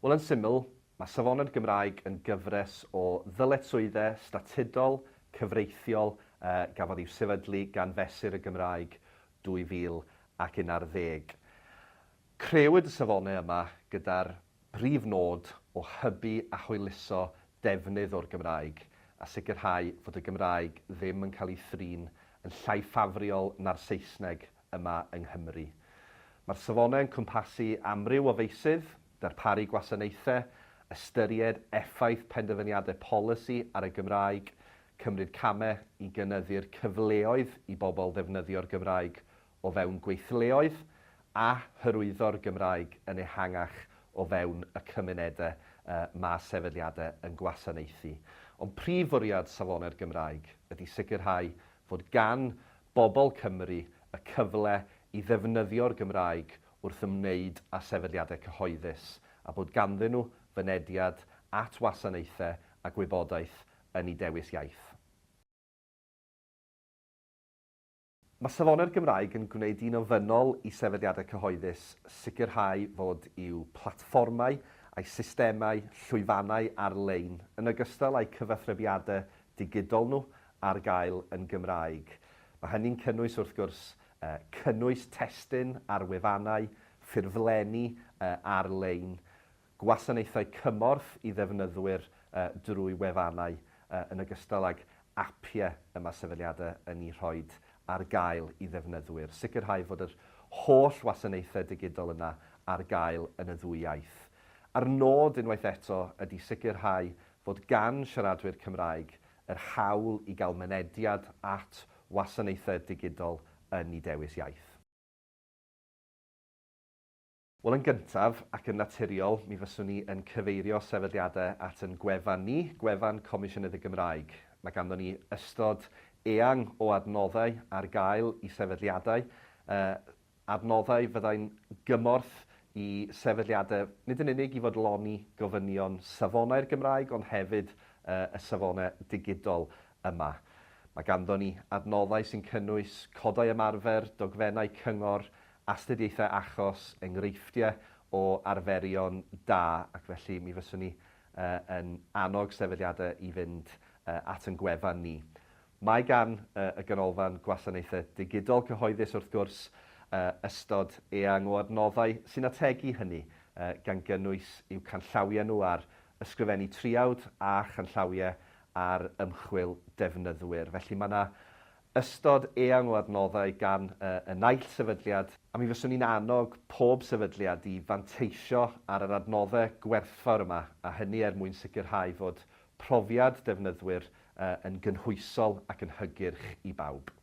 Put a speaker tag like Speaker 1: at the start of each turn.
Speaker 1: Wel, yn syml, mae Safonau'r Gymraeg yn gyfres o ddyletswyddau statudol, cyfreithiol, gafodd i'w sefydlu gan Fesur y Gymraeg 2011. Crëwyd y safonau yma gyda'r brif nod o hybu a hwyluso defnydd o'r Gymraeg a sicrhau fod y Gymraeg ddim yn cael ei thrin yn llai ffafriol na'r Saesneg yma yng Nghymru. Mae'r safonau yn cwmpasu amryw o feysydd, darparu gwasanaethau, ystyried effaith penderfyniadau polisi ar y Gymraeg, cymryd camau i gynyddu'r cyfleoedd i bobl ddefnyddio'r Gymraeg o fewn gweithleoedd, a hyrwyddo'r Gymraeg yn ehangach o fewn y cymunedau mae sefydliadau yn gwasanaethu. Ond prif fwriad Safonau'r Gymraeg ydy sicrhau fod gan bobl Cymru y cyfle i ddefnyddio'r Gymraeg wrth ymwneud â sefydliadau cyhoeddus, a bod ganddyn nhw fynediad at wasanaethau a gwybodaeth yn eu dewis iaith. Mae Safonau'r Gymraeg yn gwneud hi'n ofynnol i sefydliadau cyhoeddus sicrhau fod i'w platfformau a'u systemau llwyfannau ar-lein, yn ogystal â'u cyfathrebiadau digidol nhw, ar gael yn Gymraeg. Mae hynny'n cynnwys, wrth gwrs, cynnwys testun ar wefannau, ffurflenni ar-lein, gwasanaethau cymorth i ddefnyddwyr drwy wefannau, yn ogystal ag apiau y mae sefydliadau yn eu rhoi ar gael i ddefnyddwyr. Sicrhau fod yr holl wasanaethau digidol yna ar gael yn y ddwy iaith. A'r nod, unwaith eto, ydy sicrhau fod gan siaradwyr Cymraeg yr hawl i gael mynediad at wasanaethau digidol yn eu dewis iaith. Wel, yn gyntaf, ac yn naturiol, mi fyswn i yn cyfeirio sefydliadau at yn gwefan ni, gwefan Comisiynydd y Gymraeg. Mae ganddon ni ystod eang o adnoddau ar gael i sefydliadau, adnoddau fyddai'n gymorth i sefydliadau nid yn unig i fodloni gofynion safonau'r Gymraeg ond hefyd y safonau digidol yma. Mae ganddon ni adnoddau sy'n cynnwys codau ymarfer, dogfennau cyngor, astudiaethau achos, enghreifftiau o arferion da ac felly mi fyswn i yn annog sefydliadau i fynd at yn gwefan ni. Mae gan y Ganolfan Gwasanaethau Digidol Cyhoeddus wrth gwrs ystod eang o adnoddau sy'n ategu hynny, gan gynnwys i'w canllawiau nhw ar ysgrifennu triawd a chanllawiau ar ymchwil defnyddwyr. Felly mae 'na ystod eang o adnoddau gan y naill sefydliad, a mi fyswn i'n annog pob sefydliad i fanteisio ar yr adnoddau gwerthfawr yma, a hynny er mwyn sicrhau fod profiad defnyddwyr yn gynhwysol ac yn hygyrch i bawb.